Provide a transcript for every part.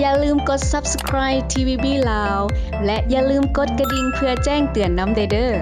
ຢ່າລືມກົດ Subscribe ທີວີບີ ລາວ ແລະ ຢ່າລືມກົດກະດິ່ງເພື່ອແຈ້ງເຕືອນນຳແດ່ເດີ້.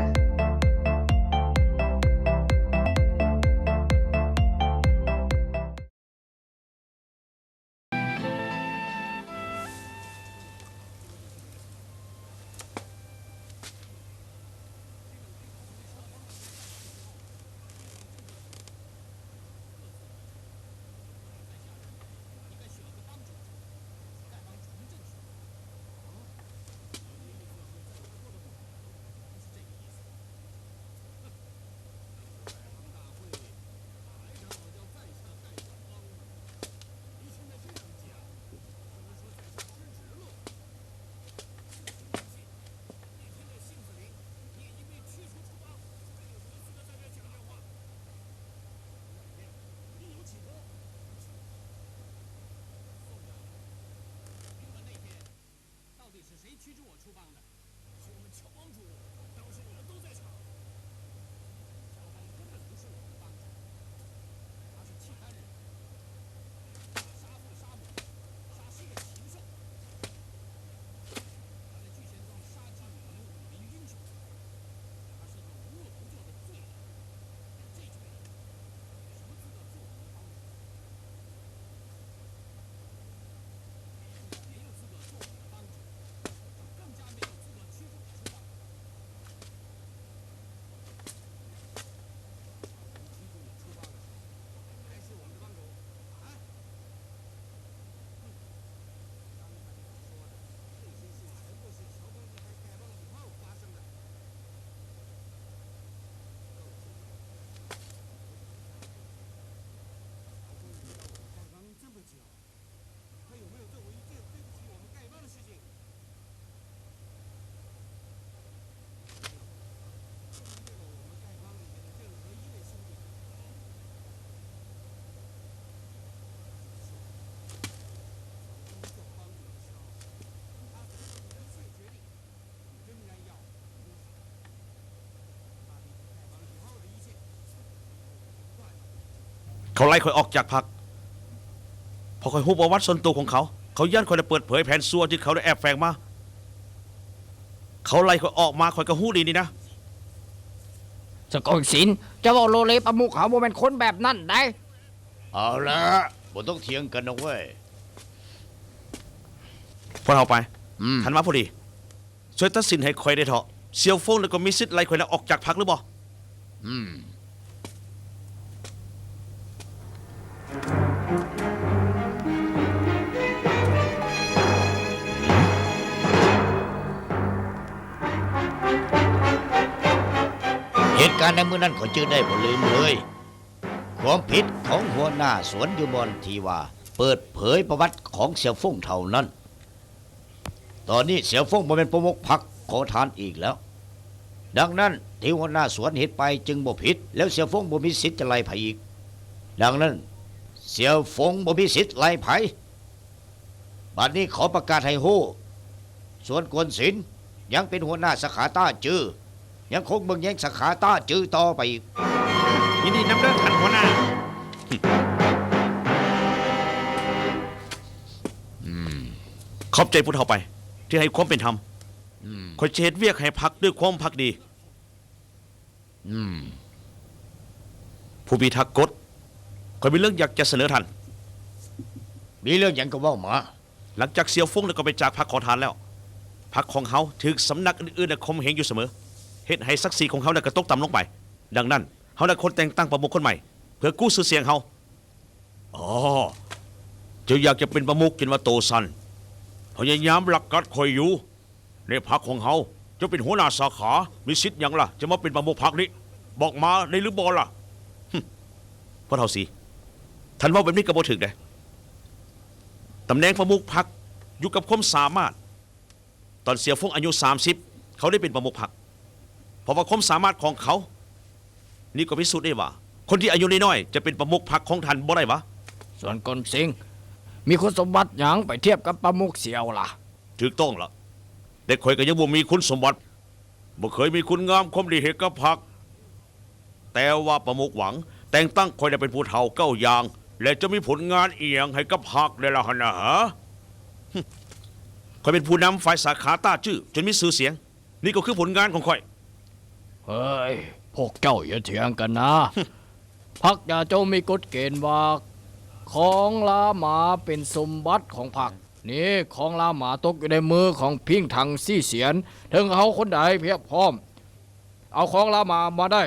ເຂົາໄລ່ຂ້ອຍອອກຈາກພັກ ເພາະຂ້ອຍຮູ້ປະຫວັດສ່ວນຕົວຂອງເຂົາ. ເຂົາຢ້ານຂ້ອຍໄດ້ເປີດເຜີຍແຜນຊົ່ວທີ່ເຂົາໄດ້ແອບແຝງມາ. ເຂົາໄລ່ຂ້ອຍອອກມາ ຂ້ອຍກໍຮູ້ດີນີ້ນະ. ສະກອງສິນ, ເຈົ້າເວົ້າໂລເລປະມຸກເຂົາບໍ່ແມ່ນຄົນແບບນັ້ນໃດ. ເອົາລະ, ບໍ່ຕ້ອງຖຽງກັນນະເວີຍ. ພວກເຮົາໄປ. ອືມ. ທ່ານມາພໍດີ. ຊ່ວຍຕັດສິນໃຫ້ຂ້ອຍແດ່ເຖາະ. ສ່ຽວຟົງ ແລ້ວກໍມີສິດໄລ່ຂ້ອຍອອກຈາກພັກຫຼືບໍ່? ອືມ. ເຫດການໃນມື້ນັ້ນຂ້ອຍຈື່ໄດ້ບໍ່ລືມເລີຍ. ຄວາມຜິດຂອງຫົວໜ້າສວນຢູ່ບ່ອນທີ່ວ່າເປີດເຜີຍປະຫວັດຂອງສ່ຽວຟົງເທົ່ານັ້ນ. ຕອນນີ້ສ່ຽວຟົງບໍ່ແມ່ນປະມຸກພັກຂໍທານອີກແລ້ວ. ດັ່ງນັ້ນທີ່ຫົວໜ້າສວນເຮັດໄປຈຶ່ງບໍ່ຜິດ, ແລ້ວສ່ຽວຟົງບໍ່ມີສິດຈະໄລ່ໃຜອີກ. ດັ່ງນັ້ນສ່ຽວຟົງບໍ່ມີສິດໄລ່ໃຜ. ບັດນີ້ຂໍປະກາດໃຫ້ຮູ້, ສ່ວນກວນສິນຍັງເປັນຫົວໜ້າສາຂາຕ້າຈື່, ຍັງຄົງເບິ່ງແຍງສາຂາຕ້າຈື່ຕໍ່ໄປອີກ. ຍິນດີນຳເດີທ່ານຫົວໜ້າ. ອືມ. ຂອບໃຈຜູ້ເຖົ້າໄປທີ່ໃຫ້ຄວາມເປັນທຳ. ອືມ. ຂ້ອຍຈະເຮັດວຽກໃຫ້ພັກດ້ວຍຄວາມພັກດີ. ອືມ. ຜູ້ພິທັກກົດ, ຂ້ອຍມີເລື່ອງຢາກຈະສະເໜີທ່ານ. ມີເລື່ອງຫຍັງກໍເວົ້າມາ. ຫຼັງຈາກສ່ຽວຟົງ ແລ້ວກໍໄປຈາກພັກຂໍທານແລ້ວ, ພັກຂອງເຮົາຖືກສຳນັກອື່ນໆ ຂົ່ມເຫງຢູ່ສະເໝີ, ເຮັດໃຫ້ສັກສີຂອງເຮົານັ້ນກໍຕົກຕ່ຳລົງໄປ. ດັ່ງນັ້ນເຮົາລະຄວນແຕ່ງຕັ້ງປະມຸກຄົນໃໝ່ ເພື່ອກູ້ຊື່ສຽງເຮົາ. ອໍ ເຈົ້າຢາກຈະເປັນປະມຸກຈົນວ່າໂຕສັ້ນ, ພະຍາຍາມລັກກັດຂ້ອຍຢູ່. ໃນພັກຂອງເຮົາ ເຈົ້າເປັນຫົວໜ້າສາຂາ, ມີສິດຫຍັງລະຈະມາເປັນປະມຸກພັກນີ້? ບອກມາໄດ້ຫຼືບໍ່ລະ? ຮຶ ພໍ່ເຖົ້າສີ, ທ່ານເວົ້າແບບນີ້ກໍບໍ່ຖືກເດ້. ຕຳແໜ່ງປະມຸກພັກຢູ່ກັບຄວາມສາມາດ. ຕອນສ່ຽວຟົງອາຍຸສາມສິບ ເຂົາໄດ້ເປັນປະມຸກພັກ. ພາະວ່າຄວາມສາມາດຂອງເຂົານີ້ກໍພິສູດໄດ້ວ່າ ຄົນທີ່ອາຍຸນ້ອຍໆຈະເປັນປະມຸກພັກຂອງທ່ານບໍ່ໄດ້ຫວາ? ສ່ວນກົນຊິງ ມີຄຸນສົມບັດຫຍັງໄປທຽບກັບປະມຸກສ່ຽວລະ? ຖືກຕ້ອງລະ, ແຕ່ຂ້ອຍກໍຍັງບໍ່ມີຄຸນສົມບັດ, ບໍ່ເຄີຍມີຄຸນງາມຄວາມດີໃຫ້ກັບພັກ. ແຕ່ວ່າປະມຸກຫວັງແຕ່ງຕັ້ງຂ້ອຍໄດ້ເປັນຜູ້ເຖົ້າເກົ້າຢ່າງ ແລະ ຈະມີຜົນງານອີ່ຫຍັງໃຫ້ກັບພັກໄດ້ລະຫັ້ນນະ? ຮະ? ຂ້ອຍເປັນຜູ້ນຳຝ່າຍສາຂາຕ້າຈື່ ຈົນມີຊື່ສຽງ. ນີ້ກໍຄືຜົນງານຂອງຂ້ອຍ. ເຮີ້ຍ ພວກເຈົ້າຢ່າຖຽງກັນນະ. ພັກຢາໂຈມີກົດເກນວ່າ ຂອງລາມາເປັນສົມບັດຂອງພັກ. ນີ້ ຂອງລາມາຕົກຢູ່ໃນມືຂອງພິງທັງສີ່ສຽນ. ເຖິງເຮົາຄົນໃດພຽບພ້ອມເອົາຂອງລາມາມາໄດ້,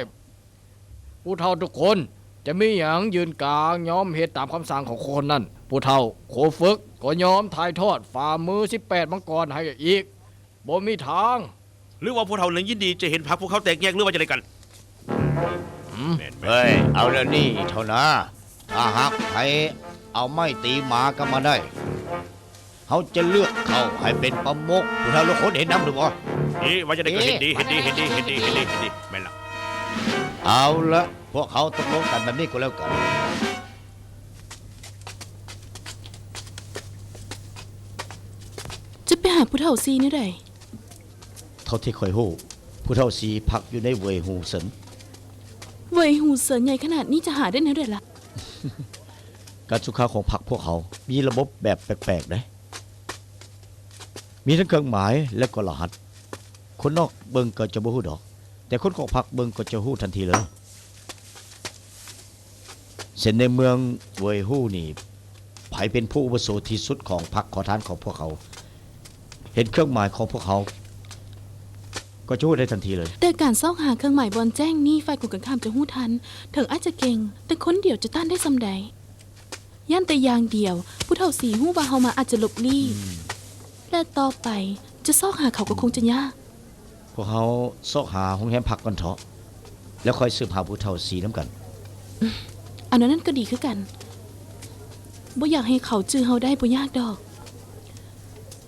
ຜູ້ເຖົ້າທຸກຄົນຈະມີຫຍັງຍື່ນກາງຍອມເຮັດຕາມຄຳສັ່ງຂອງຄົນນັ້ນ. ຜູ້ເຖົ້າໂຄຝຶກກໍຍອມຖ່າຍທອດຝ່າມືສິບແປດມັງກອນໃຫ້ອີກ. ບໍ່ມີທາງ. ຫຼືວ່າພວກເຖົ້ານັ້ນຍິນດີຈະເຫັນພັກພວກເຮົາແຕກແຍກ ຫຼືວ່າຈັ່ງໃດກັນ? ເອີຍ ເອົາແລ້ວນີ້ເຖົ້ານາ, ຖ້າຫາກໃຜເອົາໄມ້ຕີໝາກັບມາໄດ້, ເຮົາຈະເລືອກເຂົາໃຫ້ເປັນປະມຸກ. ຜູ້ເຖົ້າທຸກຄົນເຫັນນຳຫຼືບໍ່? ເອີ ວ່າຈັ່ງໃດກໍເຫັນດີ, ເຫັນດີ, ເຫັນດີ, ເຫັນດີ, ເຫັນດີ, ເຫັນດີ. ແມ່ນລະ. ເອົາລະ, ພວກເຮົາຕົກລົງກັນແບບນີ້ກໍແລ້ວກັນ. ຈະໄປຫາຜູ້ເຖົ້າສີ່ແນວໃດ? ເທົ່າທີ່ຂ້ອຍຮູ້, ຜູ້ເຖົ້າສີ່ພັກຢູ່ໃນເຫວີຍຫູເຊິນ. ເຫວີຍຫູເຊິນໃຫຍ່ຂະໜາດນີ້ຈະຫາໄດ້ແນວໃດລະ? ການສຸຂາຂອງພັກພວກເຮົາມີລະບົບແບບແປກໆເດ້. ມີທັງເຄື່ອງໝາຍ ແລະ ກໍລະຫັດ. ຄົນນອກເບິ່ງກໍຈະບໍ່ຮູ້ດອກ, ແຕ່ຄົນຂອງພັກເບິ່ງກໍຈະຮູ້ທັນທີເລີຍ. ເຊັ່ນໃນເມືອງເຫວີຍຫູນີ້, ໃຜເປັນຜູ້ອາວຸໂສທີ່ສຸດຂອງພັກຂໍທານຂອງພວກເຂົາ? ເຫັນເຄື່ອງໝາຍຂອງພວກເຮົາກໍຈະຮູ້ໄດ້ທັນທີເລີຍ. ແຕ່ການຊອກຫາເຄື່ອງໝາຍບ່ອນແຈ້ງນີ້ ຝ່າຍກົງກັນຂ້າມຈະຮູ້ທັນ. ເຖິງອາດຈະເກັ່ງ, ແຕ່ຄົນດຽວຈະຕ້ານໄດ້ສ່ຳໃດ? ຢ້ານແຕ່ຢ່າງດຽວ, ຜູ້ເຖົ້າສີ່ຮູ້ວ່າເຮົາມາອາດຈະຫຼົບຫຼີ້, ອືມ ແລະ ຕໍ່ໄປຈະຊອກຫາເຂົາກໍຄົງຈະຍາກ. ພວກເຮົາຊອກຫາໂຮງແຮມພັກກ່ອນເທາະ, ແລ້ວຄ່ອຍສືບຫາຜູ້ເຖົ້າສີ່ນຳກັນ. ອັນນັ້ນກໍດີຄືກັນ. ບໍ່ຢາກໃຫ້ເຂົາຈື່ເຮົາໄດ້ບໍ່ຍາກດອກ.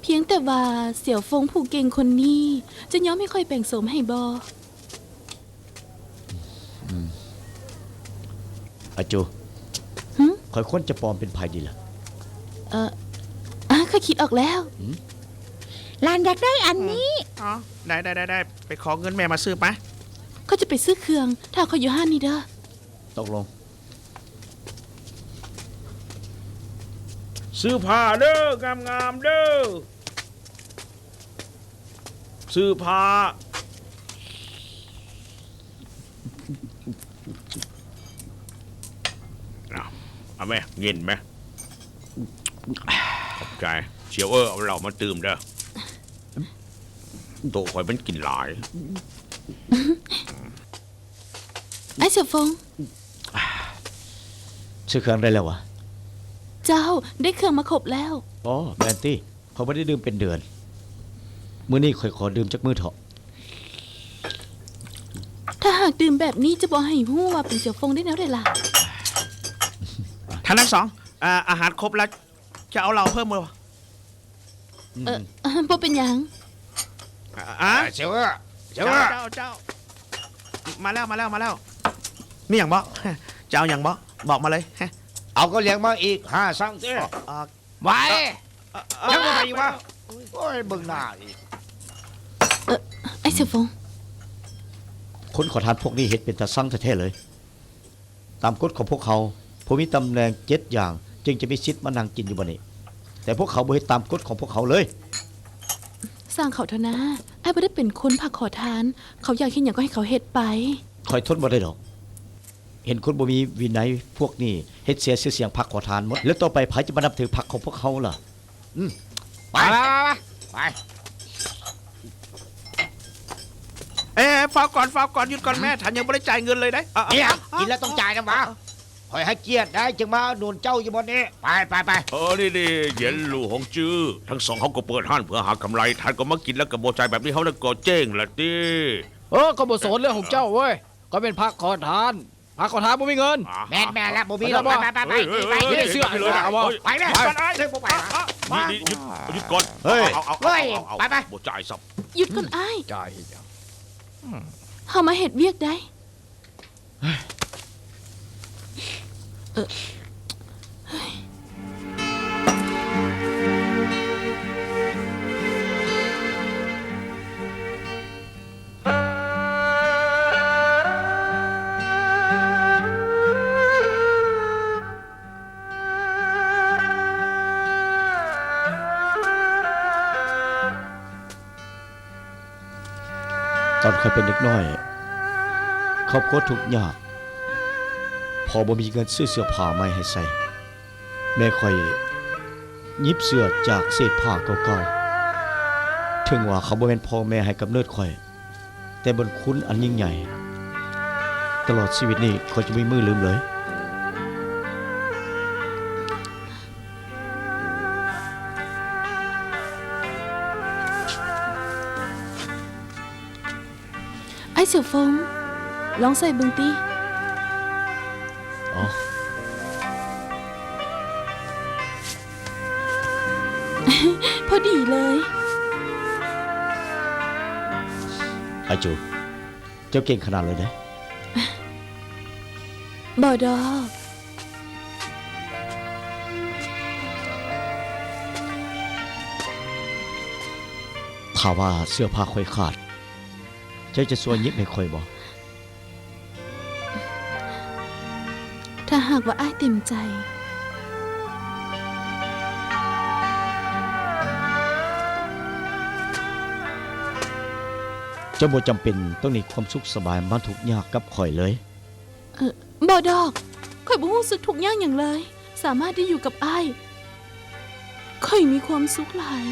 ພຽງແຕ່ວ່າສຽວຟົງຜູ້ເກັ່ງຄົນນີ້ຈະຍອມໃຫ້ຂ້ອຍແປງໂສມໃຫ້ບໍ່? ອາຈູ. ຫື? ຂ້ອຍຄວນຈະປອມເປັນໃຜດີລະ? ເອີ ອາ ຂ້ອຍຄິດອອກແລ້ວ. ຫື? ຫຼານຢາກໄດ້ອັນນີ້. ອໍ ໄດ້ ໄດ້ ໄດ້ ໄດ້. ໄປຂໍເງິນແມ່ມາຊື້ໄປ. ຂ້ອຍຈະໄປຊື້ເຄື່ອງ, ຖ້າຂ້ອຍຢູ່ຮ້ານນີ້ເດີ. ຕົກລົງ. ຊື້ຜ້າເດີ, ງາມໆເດີ. ຊື້ຜ້າ. ເອົາ ເອົາແມະ, ເຢັນແມະ. ຂອບໃຈ. ສຽວເອີ ເອົາເຫຼົ້າມາຕື່ມເດີ. ໂຕຂ້ອຍມັນກິນຫຼາຍ. ອ້າຍສຽວຟົງ. ຊື້ເຄື່ອງໄດ້ແລ້ວຫວາ? ເຈົ້າ, ໄດ້ເຄື່ອງມາຄົບແລ້ວ. ອໍ ແມ່ນຕິ? ຂ້ອຍບໍ່ໄດ້ດື່ມເປັນເດືອນ. ມື້ນີ້ຂ້ອຍຂໍດື່ມຈັກມື້ເທາະ. ຖ້າຫາກດື່ມແບບນີ້ຈະບໍ່ໃຫ້ຮູ້ວ່າເປັນສຽວຟົງໄດ້ແນວໃດລະ? ທ່ານທັງສອງ, ອາ ອາຫານຄົບແລ້ວ ຈະເອົາເຫຼົ້າເພີ່ມບໍ່? ເອີ ບໍ່ເປັນຫຍັງ. ອາ ອາ ເຈົ້າ ເຈົ້າ ເຈົ້າ ເຈົ້າ ເຈົ້າ ມາແລ້ວ ມາແລ້ວ ມາແລ້ວ. ມີຫຍັງບໍ່? ຈະເອົາຫຍັງບໍ່? ບອກມາເລີຍ. ເອົາເຂົ້າຫຼຽງມາອີກຫ້າຊັງເດີ້. ໄວ ຍັງບໍ່ໄປອີກວະ? ໂອ້ຍ ເບິ່ງໜ້າອີກ. ເອີ ອ້າຍສຽວຟົງ. ຄົນຂໍທານພວກນີ້ເຮັດເປັນຕາຊັງແທ້ໆເລີຍ. ຕາມກົດຂອງພວກເຮົາ, ຜູ້ມີຕຳແໜ່ງເຈັດຢ່າງຈຶ່ງຈະມີສິດມານັ່ງກິນຢູ່ບ່ອນນີ້, ແຕ່ພວກເຂົາບໍ່ເຮັດຕາມກົດຂອງພວກເຮົາເລີຍ. ຊ່າງເຂົາເຖາະນາ, ອ້າຍບໍ່ໄດ້ເປັນຄົນພັກຂໍທານ, ເຂົາຢາກເຮັດຫຍັງກໍໃຫ້ເຂົາເຮັດໄປ. ຂ້ອຍທົນບໍ່ໄດ້ດອກ. ເຫັນຄົນບໍ່ມີວິໄນພວກນີ້ເຮັດເສຍຊື່ສຽງພັກຂໍທານໝົດ, ແລ້ວຕໍ່ໄປໃຜຈະມານັບຖືພັກຂອງພວກເຮົາລະ? ອືມ ໄປ ໄປ ໄປ ໄປ ໄປ. ເອີ ຟ້າວກ່ອນ ຟ້າວກ່ອນ ຢຸດກ່ອນແມ່, ທ່ານຍັງບໍ່ໄດ້ຈ່າຍເງິນເລີຍເດ້. ເອີ ເອີ ກິນແລ້ວຕ້ອງຈ່າຍນຳຫວາ? ຂ້ອຍໃຫ້ກຽດໄດ້ ຈຶ່ງມາອຸດໜູນເຈົ້າຢູ່ບ່ອນນີ້. ໄປ ໄປ ໄປ. ເອີ ນີ້ໆ ຢຽນຫຼູ່ ຫົງຈື້ ທັງສອງເຮົາກໍເປີດຮ້ານເພື່ອຫາກຳໄລ, ທ່ານກໍມາກິນແລ້ວກໍບໍ່ຈ່າຍແບບນີ້ ເຮົານັ້ນກໍເຈັງລະຕິ. ເອີ ຂ້ອຍບໍ່ສົນເລື່ອງຂອງເຈົ້າເວີຍ. ຂ້ອຍເປັນພັກຂໍທານ, ພັກຂໍທານບໍ່ມີເງິນ. ອ່າ ແມ່ນ ແມ່ນລະ ບໍ່ມີເງິນ. ໄປ ໄປ ໄປ ເອີຍ ໄປ ເອີຍ ເອີຍ ເຊື່ອ ເຊື່ອ ເຊື່ອ ໄປ ໄປ ບໍ່ໄປ ໄປ ໄປ ບໍ່ຈ່າຍຊ້ຳ. ຢຸດກ່ອນອ້າຍ. ອືມ ເຮົາມາເຮັດວຽກໄດ້. ເອີ. ຕອນຂ້ອຍເປັນເດັກນ້ອຍ ຄອບຄົວທຸກຍາກ, ພໍ່ບໍ່ມີເງິນຊື້ເສື້ອຜ້າໃໝ່ໃຫ້ໃສ່. ແມ່ຂ້ອຍຫຍິບເສື້ອຈາກເສດຜ້າເກົ່າໆ. ເຖິງວ່າເຂົາບໍ່ແມ່ນພໍ່ແມ່ໃຫ້ກຳເນີດຂ້ອຍ, ແຕ່ບຸນຄຸນອັນຍິ່ງໃຫຍ່ ຕະຫຼອດຊີວິດນີ້ ຂ້ອຍຈະບໍ່ມີມື້ລືມເລີຍ. ອ້າຍເສືອຟົງ, ລອງໃສ່ເບິ່ງຕິ. ອໍ. ພໍດີເລີຍ. ອາຈູ, ເຈົ້າເກັ່ງຂະໜາດເລີຍເດ້. ບໍ່ດອກ. ຖ້າວ່າເສື້ອຜ້າຂ້ອຍຂາດ, ເຈົ້າຈະຊ່ວຍຫຍິບໃຫ້ຂ້ອຍບໍ່? ຖ້າຫາກວ່າອ້າຍເຕັມໃຈ. ເຈົ້າບໍ່ຈຳເປັນຕ້ອງໜີຄວາມສຸກສະບາຍມາທຸກຍາກກັບຂ້ອຍເລີຍ. ເອີ ບໍ່ດອກ. ຂ້ອຍບໍ່ຮູ້ສຶກທຸກຍາກຫຍັງເລີຍ. ສາມາດໄດ້ຢູ່ກັບອ້າຍ. ຂ້ອຍມີຄວາມສຸກຫຼາຍ.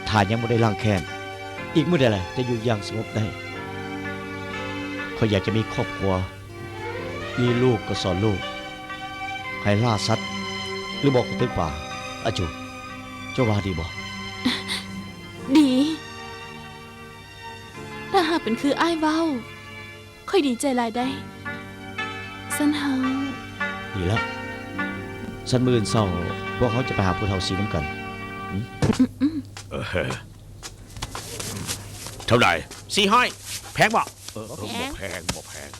ຖ້າຍັງບໍ່ໄດ້ລ້າງແຄ້ນ, ອີກມື້ໃດລະຈະຢູ່ຢ່າງສະຫງົບໄດ້? ຂ້ອຍຢາກຈະມີຄອບຄົວ, ມີລູກກໍສອນລູກໃຫ້ລ່າສັດ ຫຼື ບອກກະຕຶກປາ. ອາຈູ, ເຈົ້າວ່າດີບໍ່? ດີ. ຖ້າຫາກເປັນຄືອ້າຍເວົ້າ, ຂ້ອຍດີໃຈຫຼາຍໄດ໋. ຊັ້ນເຮົາ. ດີແລ້ວ. ຊັ້ນມື້ອື່ນເຊົ້າ ພວກເຮົາຈະໄປຫາຜູ້ເຖົ້າສີນຳກັນ. ອືມ. ເອີ. ເທົ່າໃດ? ສີ່ຮ້ອຍ. ແພງບໍ່? ເອີ ບໍ່ແພງ ບໍ່ແພງ.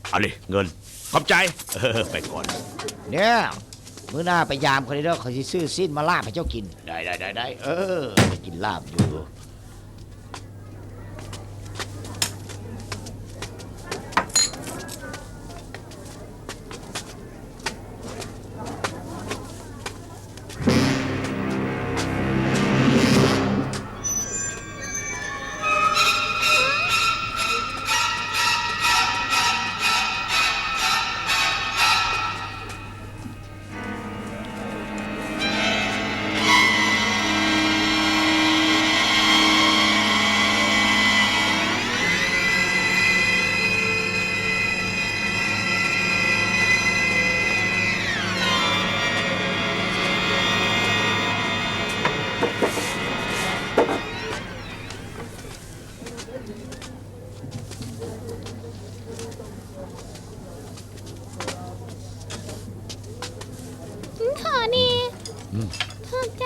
ເອົາເລີຍ ເງິນ. ຂອບໃຈ. ເອີ ໄປກ່ອນ. ແນວ ມື້ໜ້າໄປຢາມຂ້ອຍເດີ, ຂ້ອຍຊິຊື້ຊີ້ນມາລາບໃຫ້ເຈົ້າກິນ. ໄດ້ ໄດ້ ໄດ້ ໄດ້. ເອີ ໄດ້ກິນລາບຢູ່. ຂໍແດ່. ອືມ. ຂອບໃຈ.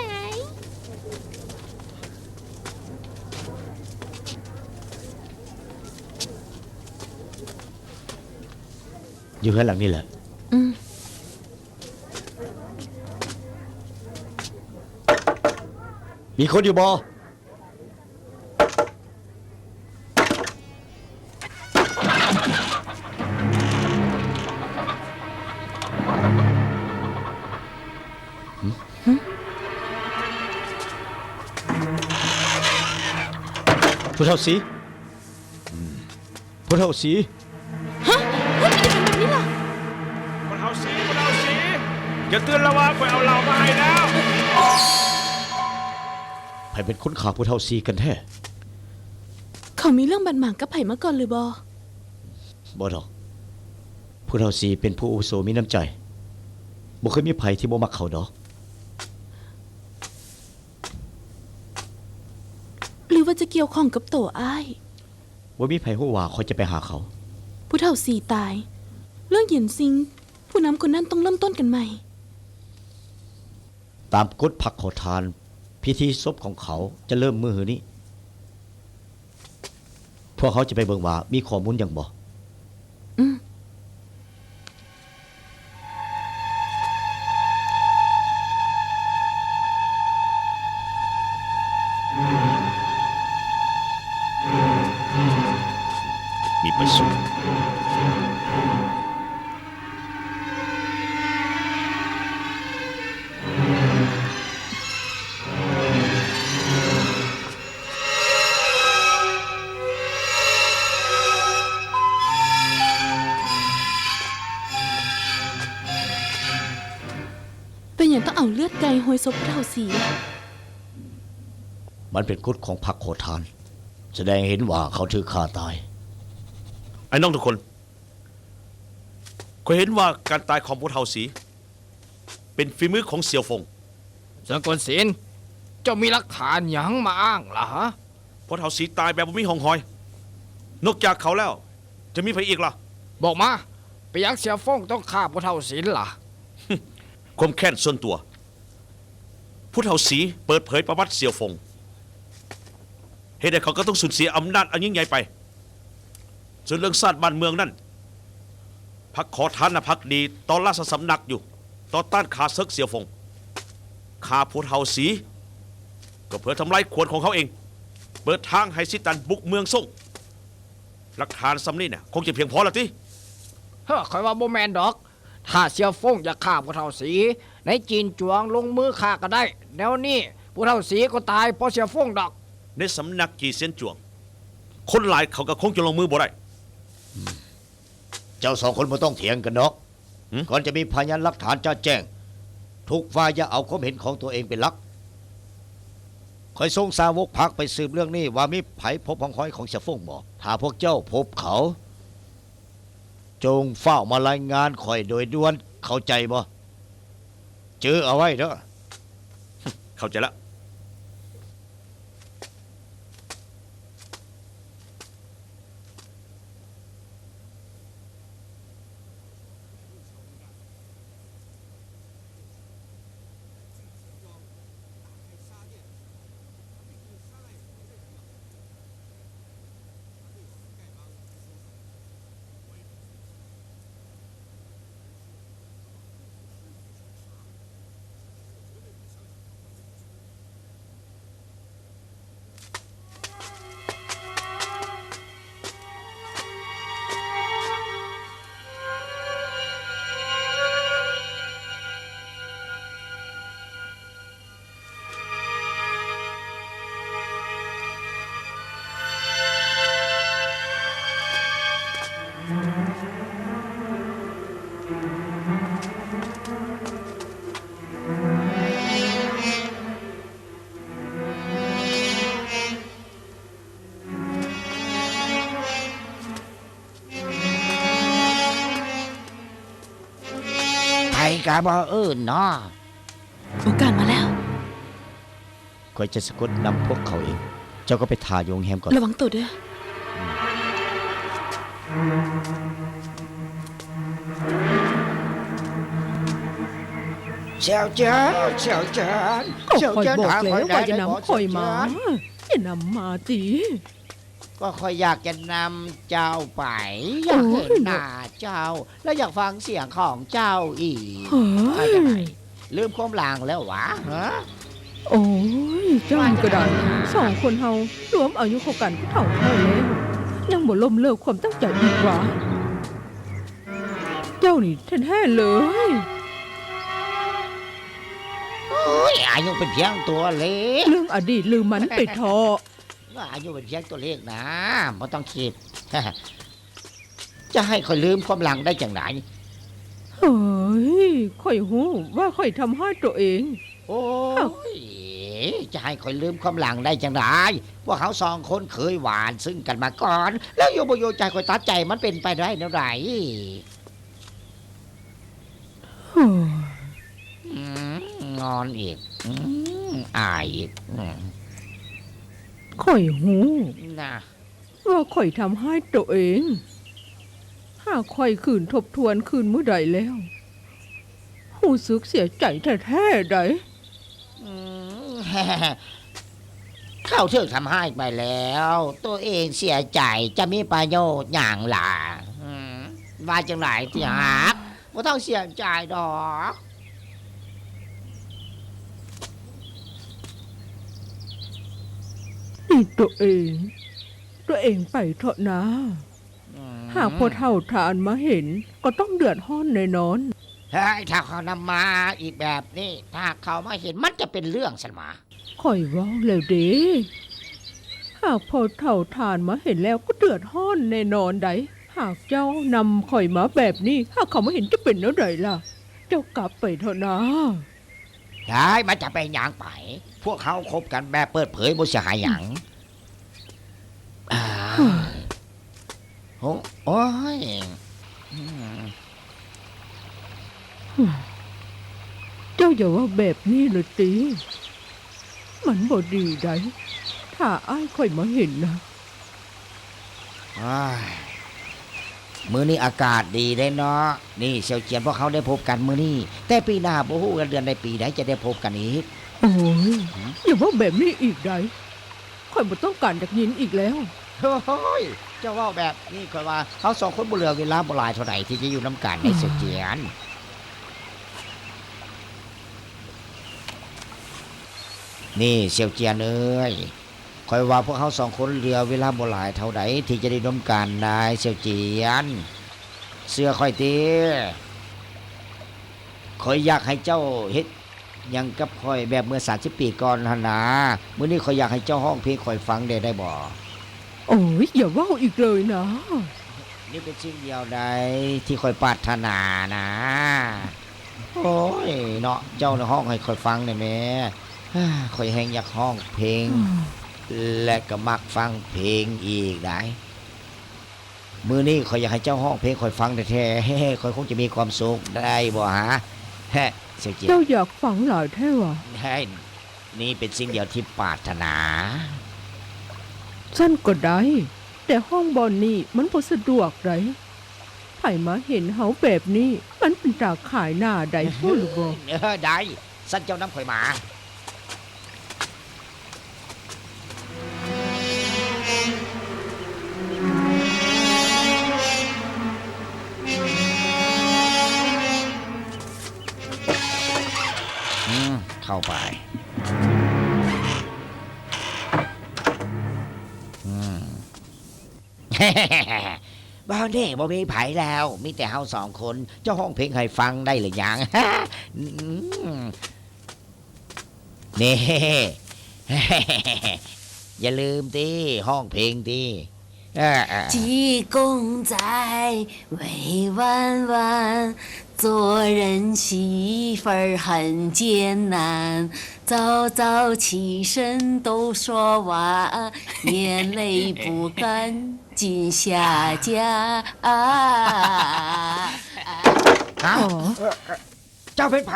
ຢູ່ເຮືອນຫຼັງນີ້ແຫຼະ. ອືມ. ມີຄົນຢູ່ບໍ່? ຫຶ? ຫຶ? ຜູ້ເຖົ້າສີ? ອືມ. ຜູ້ເຖົ້າສີ. ຮະ? ເຮັດຫຍັງເປັນແບບນີ້ລະ? ຜູ້ເຖົ້າສີ, ຜູ້ເຖົ້າສີ, ຢ່າຕື່ນລະວ່າ ຂ້ອຍເອົາເຫຼົ້າມາໃຫ້ແລ້ວ. ໃຜເປັນຄົນຂ້າຜູ້ເຖົ້າສີກັນແທ້? ເຂົາມີເລື່ອງບາດໝາງກັບໃຜມາກ່ອນຫຼືບໍ່? ບໍ່ດອກ. ຜູ້ເຖົ້າສີເປັນຜູ້ອາວຸໂສມີນ້ຳໃຈ. ບໍ່ເຄີຍມີໃຜທີ່ບໍ່ມັກເຂົາດອກ. ຫຼືວ່າຈະກ່ຽວຂ້ອງກັບໂຕອ້າຍ? ບໍ່ມີໃຜຮູ້ວ່າຂ້ອຍຈະໄປຫາເຂົາ. ຜູ້ເຖົ້າສີຕາຍ, ເລື່ອງຫຍິນຊິງ ຜູ້ນຳຄົນນັ້ນຕ້ອງເລີ່ມຕົ້ນກັນໃໝ່. ຕາມກົດພັກຂໍທານ, ພິທີສົບຂອງເຂົາຈະເລີ່ມມື້ຮືນີ້. ວກເຮົາຈະໄປເບິ່ງວ່າມີຂໍ້ມູນຫຍັງບໍ່. ອືມ. ມີປະຊຸມ. ເປັນຫຍັງຕ້ອງເອົາເລືອດໄກ່ໂຮຍສົບຜູ້ເຖົ້າສີ? ມັນເປັນກົດຂອງພັກຂໍທານ, ສະແດງໃຫ້ເຫັນວ່າເຂົາຖືກຂ້າຕາຍ. ອ້າຍນ້ອງທຸກຄົນ, ຂ້ອຍເຫັນວ່າການຕາຍຂອງຜູ້ເຖົ້າສີ ເປັນຝີມືຂອງສ່ຽວຟົງ. ເຊິ່ງກົນສິນ, ເຈົ້າມີຫຼັກຖານຫຍັງມາອ້າງລະ? ພໍ່ເຖົ້າສີຕາຍແບບບໍ່ມີຮ່ອງຮອຍ, ນອກຈາກເຂົາແລ້ວ ຈະມີໃຜອີກລະ? ບອກມາ, ເປັນຫຍັງສ່ຽວຟົງຕ້ອງຂ້າພໍ່ເຖົ້າສີລະ? ຄວາມແຄ້ນສ່ວນຕົວ. ຜູ້ເຖົ້າສີເປີດເຜີຍປະຫວັດສ່ຽວຟົງ, ເຮັດໃຫ້ເຂົາກໍຕ້ອງສູນເສຍອຳນາດອັນຍິ່ງໃຫຍ່ໄປ. ສ່ວນເລື່ອງຊາດບ້ານເມືອງນັ້ນ, ພັກຂໍທານນະພັກດີຕໍ່ລາຊະສຳນັກຢູ່, ຕໍ່ຕ້ານຂ້າເສິກສ່ຽວຟົງ. ຂ້າຜູ້ເຖົ້າສີກໍເພື່ອທຳລາຍຂວັນຂອງເຮົາເອງ, ເປີດທາງໃຫ້ຊີຕັນບຸກເມືອງຊົງ. ຫຼັກຖານສ່ຳນີ້ນະ ຄົງຈະພຽງພໍລະຕິ? ເຮີ ຂ້ອຍວ່າບໍ່ແມ່ນດອກ. ຖ້າສ່ຽວຟົງຢາກຂ້າຜູ້ເຖົ້າສີ, ໃນຈີນຈວງລົງມືຂ້າກໍໄດ້. ແນວນີ້ຜູ້ເຖົ້າສີກໍຕາຍເພາະສ່ຽວຟົງດອກ. ໃນສຳນັກຈີ່ຊຽນຈວງ, ຄົນຫຼາຍເຂົາກໍຄົງຈະລົງມືບໍ່ໄດ້. ເຈົ້າສອງຄົນບໍ່ຕ້ອງຖຽງກັນດອກ. ຫື? ກ່ອນຈະມີພະຍານຫຼັກຖານຈະແຈ້ງ, ທຸກຝ່າຍຢ່າເອົາຄວາມເຫັນຂອງຕົວເອງເປັນຫຼັກ. ຂ້ອຍສົ່ງສາວົກພັກໄປສືບເລື່ອງນີ້ວ່າມີໃຜພົບຮ່ອງຮອຍຂອງສ່ຽວຟົງບໍ່? ຖ້າພວກເຈົ້າພົບເຂົາ, ຈົ່ງຟ້າວມາລາຍງານຂ້ອຍໂດຍດ່ວນ, ເຂົ້າໃຈບໍ່? ຈື່ເອົາໄວ້ເດີ້. ເຂົ້າໃຈລະ. ໃຜກໍບໍ່ອື່ນເນາະ. ໂອກາດມາແລ້ວ. ຂ້ອຍຈະສະກົດນຳພວກເຂົາເອງ. ເຈົ້າກໍໄປຖ້າຢູ່ໂຮງແຮມກ່ອນ. ລະວັງໂຕເດີ້. ເສີ່ຍວເຈີນ, ເສີ່ຍວເຈີນ, ກໍຂ້ອຍບອກແລ້ວວ່າຢ່ານຳຂ້ອຍມາ. ຢ່ານຳມາຕິ. ກໍຂ້ອຍຢາກຈະນຳເຈົ້າໄປ, ຢາກເຫັນໜ້າເຈົ້າ ແລະ ຢາກຟັງສຽງຂອງເຈົ້າອີກ. ເອີ ເປັນຈັ່ງໃດ? ລືມຄວາມຫຼັງແລ້ວຫວາ? ຮະ? ໂອ້ຍ ເຈົ້ານີ້ກໍໄດ້. ສອງຄົນເຮົາລວມອາຍຸເຂົ້າກັນກໍເຖົ້າເທົ່າແລ້ວ, ຍັງບໍ່ລົ້ມເລີກຄວາມຕັ້ງໃຈອີກຫວາ? ເຈົ້ານີ້ແທ້ໆເລີຍ. ໂອ້ຍ ອາຍຸເປັນພຽງຕົວເລກ. ເລື່ອງອະດີດລືມມັນໄປເຖາະ. ອາຍຸເປັນພຽງຕົວເລກນະ, ບໍ່ຕ້ອງຄິດ. ຈະໃຫ້ຂ້ອຍລືມຄວາມຫຼັງໄດ້ຈັ່ງໃດ? ເຮີ້ຍ ຂ້ອຍຮູ້ວ່າຂ້ອຍທຳຮ້າຍຕົວເອງ. ໂອ້ຍ ຈະໃຫ້ຂ້ອຍລືມຄວາມຫຼັງໄດ້ຈັ່ງໃດ? ພວກເຮົາສອງຄົນເຄີຍຫວານຊຶ້ງກັນມາກ່ອນ, ແລ້ວຢູ່ບໍ່ຢູ່ຈະໃຫ້ຂ້ອຍຕັດໃຈ, ມັນເປັນໄປໄດ້ແນວໃດ? ອືມ ງອນອີກ. ອືມ ອາຍອີກ. ອືມ ຂ້ອຍຮູ້ນະ ວ່າຂ້ອຍທຳຮ້າຍໂຕເອງ. ຫາກຂ້ອຍຄືນທົບທວນຄືນມື້ໃດແລ້ວ, ຮູ້ສຶກເສຍໃຈແທ້ໆໃດ໋. ອືມ ເຂົາຖືກທຳຮ້າຍໄປແລ້ວ ໂຕເອງເສຍໃຈ ຈະມີປະໂຫຍດຫຍັງລະ? ອືມ ວ່າຈັ່ງໃດຕິຮັກ? ບໍ່ຕ້ອງເສຍໃຈດອກ. ນີ້ໂຕເອງ ໂຕເອງໄປເຖາະນາ. ອືມ ຫາກພໍ່ເຖົ້າທ່ານມາເຫັນ ກໍຕ້ອງເດືອດຮ້ອນແນ່ນອນ. ເຮີ້ຍ ຖ້າເຂົານຳມາອີກແບບນີ້ ຖ້າເຂົາມາເຫັນ ມັນຈະເປັນເລື່ອງຊັ້ນຫວາ? ຂ້ອຍເວົ້າແລ້ວເດ ຫາກພໍ່ເຖົ້າທ່ານມາເຫັນແລ້ວ ກໍເດືອດຮ້ອນແນ່ນອນໃດ໋. ຫາກເຈົ້ານຳຂ້ອຍມາແບບນີ້ ຫາກເຂົາມາເຫັນຈະເປັນແນວໃດລະ? ເຈົ້າກັບໄປເຖາະນາ. ໄດ້ ມັນຈະເປັນຫຍັງໄປ? ພວກເຮົາຄົບກັນແບບເປີດເຜີຍ ບໍ່ເສຍຫາຍຫຍັງ. ອາ ໂອ້ ໂອ້ຍ ອືມ ເຈົ້າຢ່າເວົ້າແບບນີ້ເລີຍຕິ ມັນບໍ່ດີໃດ໋ ຖ້າອ້າຍຂ້ອຍມາເຫັນນະ. ອ້າຍ ມື້ນີ້ອາກາດດີເດ້ເນາະ. ນີ້ ສ່ຽວຈຽນ ພວກເຮົາໄດ້ພົບກັນມື້ນີ້ ແຕ່ປີໜ້າບໍ່ຮູ້ວ່າເດືອນໃດປີໃດຈະໄດ້ພົບກັນອີກ. ໂອ້ຍ ຫືມ ຢ່າເວົ້າແບບນີ້ອີກໃດ ຂ້ອຍບໍ່ຕ້ອງການຢາກຍິນອີກແລ້ວ. ໂອ້ຍ ເຈົ້າເວົ້າແບບນີ້ ຂ້ອຍວ່າເຮົາສອງຄົນບໍ່ເຫຼືອເວລາບໍ່ຫຼາຍເທົ່າໃດທີ່ຈະຢູ່ນຳກັນໃດ໋ ອືມ ສ່ຽວຈຽນ. ນີ້ ສ່ຽວຈຽນເອີຍ ຂ້ອຍວ່າພວກເຮົາສອງຄົນເຫຼືອເວລາບໍ່ຫຼາຍເທົ່າໃດທີ່ຈະໄດ້ຮ່ວມກັນນາຍສ່ຽວຈຽນ. ເຊື່ອຂ້ອຍຕິ ຂ້ອຍຢາກໃຫ້ເຈົ້າເຮັດຫຍັງກັບຂ້ອຍແບບເມື່ອສາມສິບປີກ່ອນຫັ້ນນາ. ມື້ນີ້ຂ້ອຍຢາກໃຫ້ເຈົ້າຮ້ອງເພງໃຫ້ຂ້ອຍຟັງແດ່ໄດ້ບໍ່? ໂອ້ຍ ຢ່າເວົ້າອີກເລີຍນາ. ນີ້ເປັນສິ່ງດຽວໃດທີ່ຂ້ອຍປາດຖະໜານາ. ໂອ້ຍເນາະ ເຈົ້ານະຮ້ອງໃຫ້ຂ້ອຍຟັງແດ່ແມ້. ຂ້ອຍແຮ່ງຢາກຮ້ອງເພງ ແລະກໍມັກຟັງເພງອີກໄດ໋. ມື້ນີ້ຂ້ອຍຢາກໃຫ້ເຈົ້າຮ້ອງເພງໃຫ້ຂ້ອຍຟັງແທ້ໆ ຂ້ອຍຄົງຈະມີຄວາມສຸກ ໄດ້ບໍ່ຫາ? ແຮະ ເຈົ້າຢາກຟັງຫຼາຍແທ້ຫວາ? ແຮະ ນີ້ເປັນສິ່ງດຽວທີ່ປາດຖະໜາ. ຊັ້ນກໍໄດ້ ແຕ່ຮ້ອງບ່ອນນີ້ມັນບໍ່ສະດວກໃດ໋. ໃຜມາເຫັນເຮົາແບບນີ້ ມັນເປັນຕາຂາຍໜ້າໃດ໋ ຮູ້ຫຼືບໍ່? ເອີ ໄດ້ ຊັ້ນເຈົ້ານຳຂ້ອຍມາ. ອືມ ເຂົ້າໄປ. ອືມ ບ່ອນນີ້ບໍ່ມີໃຜແລ້ວ ມີແຕ່ເຮົາສອງຄົນ. ເຈົ້າຮ້ອງເພງໃຫ້ຟັງໄດ້ຫຼືຍັງ? ນີ້ ຢ່າລືມຕິ ຮ້ອງເພງຕິ. ເອີ ເອີ 济公仔，喂弯弯，做人媳妇儿很艰难，早早起身都说晚，眼泪不敢进下家。 ຮະ? ເຈົ້າເປັນໃຜ?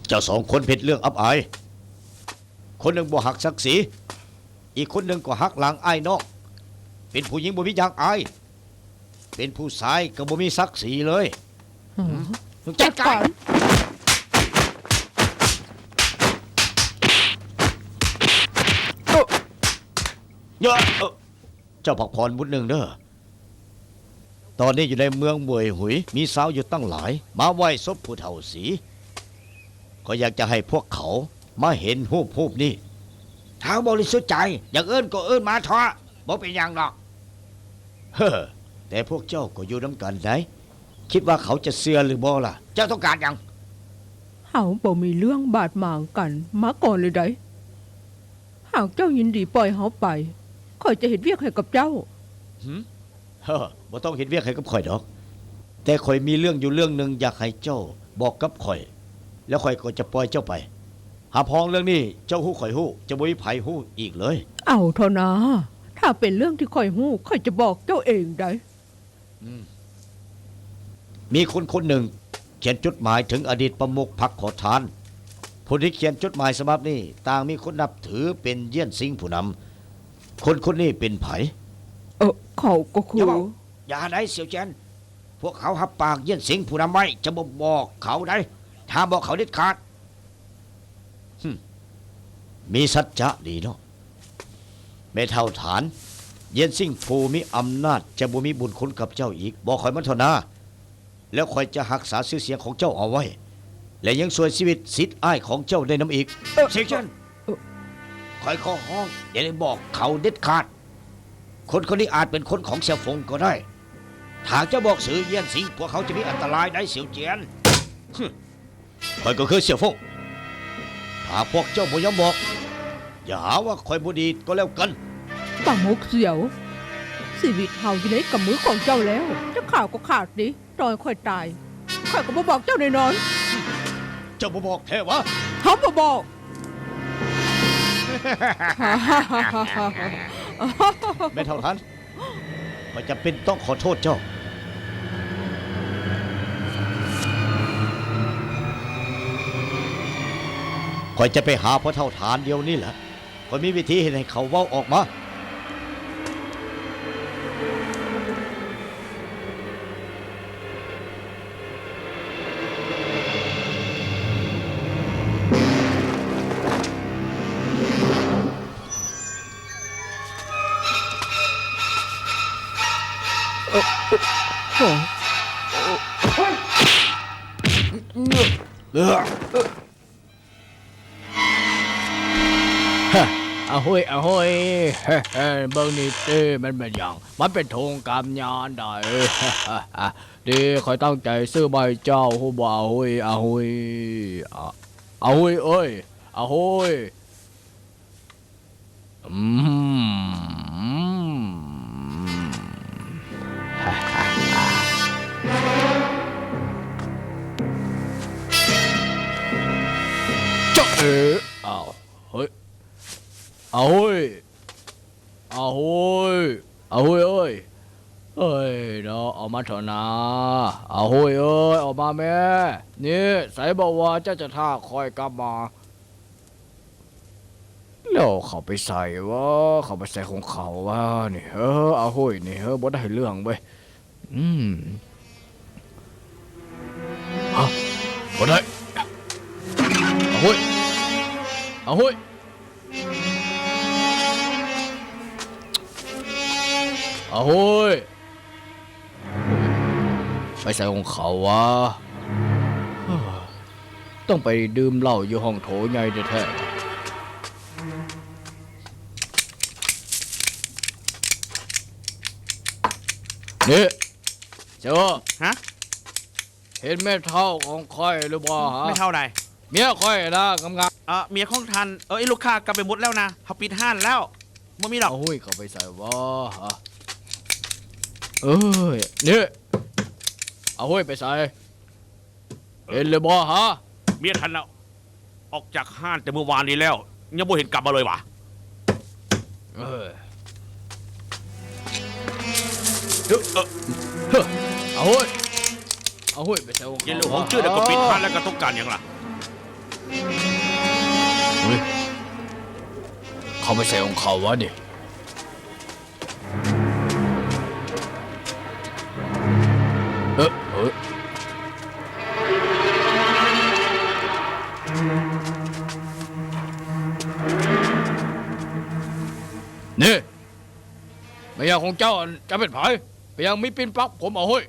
ເຈົ້າສອງຄົນເຮັດເລື່ອງອັບອາຍ. ຄົນໜຶ່ງບໍ່ຮັກສັກສີ, ອີກຄົນໜຶ່ງກໍຫັກຫຼັງອ້າຍນ້ອງ. ເປັນຜູ້ຍິງບໍ່ມີຢ່າງອາຍ, ເປັນຜູ້ຊາຍກໍບໍ່ມີສັກສີເລີຍ. ຫືມ ຈັດການ! ເຈົ້າພັກຜ່ອນມື້ໜຶ່ງເດີ້. ຕອນນີ້ຢູ່ໃນເມືອງເຫວີຍຫຸຍ ມີຊາວຢູ່ຕັ້ງຫຼາຍ ມາໄຫວ້ສົບຜູ້ເຖົ້າສີ. ຂ້ອຍຢາກຈະໃຫ້ພວກເຂົາມາເຫັນຮູບຮູບນີ້. ເຮົາບໍລິສຸດໃຈ, ຢາກເອີ້ນກໍເອີ້ນມາເຖາະ, ບໍ່ເປັນຫຍັງດອກ. ເຮີ ແຕ່ພວກເຈົ້າກໍຢູ່ນຳກັນໄດ໋, ຄິດວ່າເຂົາຈະເຊື່ອຫຼືບໍ່ລະ? ເຈົ້າຕ້ອງການຫຍັງ? ເຮົາບໍ່ມີເລື່ອງບາດໝາງກັນມາກ່ອນເລີຍໃດ໋. ຫາກເຈົ້າຍິນດີປ່ອຍເຮົາໄປ, ຂ້ອຍຈະເຮັດວຽກໃຫ້ກັບເຈົ້າ. ຫືມ? ເຮີ ບໍ່ຕ້ອງເຮັດວຽກໃຫ້ກັບຂ້ອຍດອກ. ແຕ່ຂ້ອຍມີເລື່ອງຢູ່ເລື່ອງໜຶ່ງຢາກໃຫ້ເຈົ້າບອກກັບຂ້ອຍ, ແລ້ວຂ້ອຍກໍຈະປ່ອຍເຈົ້າໄປ. ຮັບຮອງເລື່ອງນີ້ເຈົ້າຮູ້ຂ້ອຍຮູ້, ຈະບໍ່ມີໃຜຮູ້ອີກເລີຍ. ເອົາເຖາະນາ, ຖ້າເປັນເລື່ອງທີ່ຂ້ອຍຮູ້, ຂ້ອຍຈະບອກເຈົ້າເອງໃດ໋. ອືມ ມີຄົນຄົນໜຶ່ງຂຽນຈົດໝາຍເຖິງອະດີດປະມຸກພັກຂໍທານ. ຜູ້ທີ່ຂຽນຈົດໝາຍສະບັບນີ້ ຕ່າງມີຄົນນັບຖືເປັນຢ້ຽນຊິງຜູ້ນຳ. ຄົນຄົນນີ້ເປັນໃຜ? ເອີ ເຂົາກໍຄື ຢ່າເວົ້າ ຢ່າໄດ໋ ສຽວຈຽນ. ພວກເຮົາຮັບປາກຢຽນຊິງຜູ້ນຳໄວ້ ຈະບໍ່ບອກເຂົາໄດ໋. ຫ້າມບອກເຂົາເດັດຂາດ. ຫຶ ມີສັດຈະດີເນາະ ແມ່ເຖົ້າຖານ. ຢຽນຊິງຜູ້ມີອຳນາດຈະບໍ່ມີບຸນຄຸນກັບເຈົ້າອີກ. ບອກຂ້ອຍມາເຖາະນາ. ແລ້ວຂ້ອຍຈະຮັກສາຊື່ສຽງຂອງເຈົ້າເອົາໄວ້ ແລະ ຍັງຊ່ວຍຊີວິດສິດອ້າຍຂອງເຈົ້າໄດ້ນຳອີກ. ເອີ ເຊກເຊິນ ເອີ ຂ້ອຍຂໍຮ້ອງ ຢ່າໄດ້ບອກເຂົາເດັດຂາດ. ຄົນຄົນນີ້ອາດເປັນຄົນຂອງເສີ່ຍຟົງກໍໄດ້. ຖ້າເຈົ້າບອກຊື່ຢຽນຊິງ ພວກເຮົາຈະມີອັນຕະລາຍໄດ໋ ສຽວຈຽນ. ຫຶ ຂ້ອຍກໍຄືເສີ່ຍຟົງ. ຖ້າພວກເຈົ້າບໍ່ຍອມບອກ ຢ່າຫາວ່າຂ້ອຍບໍ່ດີກໍແລ້ວກັນ. ປາໂມກສຽວ ຊີວິດເຮົາຢູ່ໃນກຳມືຂອງເຈົ້າແລ້ວ. ຈະຂ້າກໍຂ້າຕິ. ຕໍ່ໃຫ້ຂ້ອຍຕາຍ ຂ້ອຍກໍບໍ່ບອກເຈົ້າແນ່ນອນ. ເຈົ້າບໍ່ບອກແທ້ຫວາ? ເຮົາບໍ່ບອກ. ແມ່ເຖົ້າທ່ານ, ຂ້ອຍຈຳເປັນຕ້ອງຂໍໂທດເຈົ້າ. ຂ້ອຍຈະໄປຫາພໍ່ເຖົ້າທ່ານດຽວນີ້ແຫຼະ. ຂ້ອຍມີວິທີເຮັດໃຫ້ເຂົາເວົ້າອອກມາ. ອາໂຫຍ ອາໂຫຍ ເບິ່ງນີ້ຕິ ມັນແມ່ນຫຍັງ? ມັນເປັນຖົງກຳຍານໃດ໋. ດີ ຂ້ອຍຕັ້ງໃຈຊື້ມາໃຫ້ເຈົ້າ ຮູ້ບໍ່? ອາໂຫຍ ອາໂຫຍ ອາ ອາໂຫຍເອີຍ ອາໂຫຍ. ອືມ ຈະເອ ອ້າວ ເຮີ້ຍ ອາໂຫຍ ອາໂຫຍ ອາໂຫຍເອີຍ ເອີຍເນາະ ອອກມາເຖາະນາ ອາໂຫຍເອີຍ ອອກມາແມ້. ນີ້ ໃສບອກວ່າເຈົ້າຈະຖ້າຂ້ອຍກັບມາ? ແລ້ວເຂົາໄປໃສວະ? ເຂົາໄປໃສຂອງເຂົາວະນີ້? ເອີ ອາໂຫຍນີ້ ເອີ ບໍ່ໄດ້ເລື່ອງເວີຍ. ອືມ ຮະ ບໍ່ໄດ້ ອາໂຫຍ ອາໂຫຍ ອາໂຫຍ. ໄປໃສຂອງເຂົາວະ? ຕ້ອງໄປດື່ມເຫຼົ້າຢູ່ຫ້ອງໂຖໃຫຍ່ແທ້ໆ. ນີ້ ເຈົ້າ ຮະ? ເຫັນແມ່ເຖົ້າຂອງຂ້ອຍຫຼືບໍ່? ຮະ? ແມ່ເຖົ້າໃດ? ເມຍຂ້ອຍນະ ງາມໆ. ເອີ ເມຍຂອງທ່ານ? ເອີ ອີລູກຄ້າກັບໄປໝົດແລ້ວນະ ເຮົາປິດຮ້ານແລ້ວ ບໍ່ມີດອກ. ອາໂຫຍ ເຂົາໄປໃສວະ? ຮະ? ເອີຍ ນີ້ ອາໂຫຍ ໄປໃສ? ເຫັນຫຼືບໍ່? ຮະ? ເມຍທ່ານນະ ອອກຈາກຮ້ານແຕ່ມື້ວານນີ້ແລ້ວ ຍັງບໍ່ເຫັນກັບມາເລີຍຫວາ? ເອີ ເອີ ເອີ ອາໂຫຍ ອາໂຫຍ ໄປໃສຂອງເຂົາ? ເຫັນແລ້ວ ຫວງຈື່ ແລ້ວກໍປິດຮ້ານ ແລ້ວກໍຕ້ອງການຫຍັງລະ? ເຮີ້ຍ ເຂົາໄປໃສຂອງເຂົາວະນີ້? ເອີ ເອີ ນີ້ ເມຍຂອງເຈົ້າ ເຈົ້າເປັນໃຜ? ເປັນຫຍັງມີປິ່ນປັກຜົມ? ອາໂຫຍ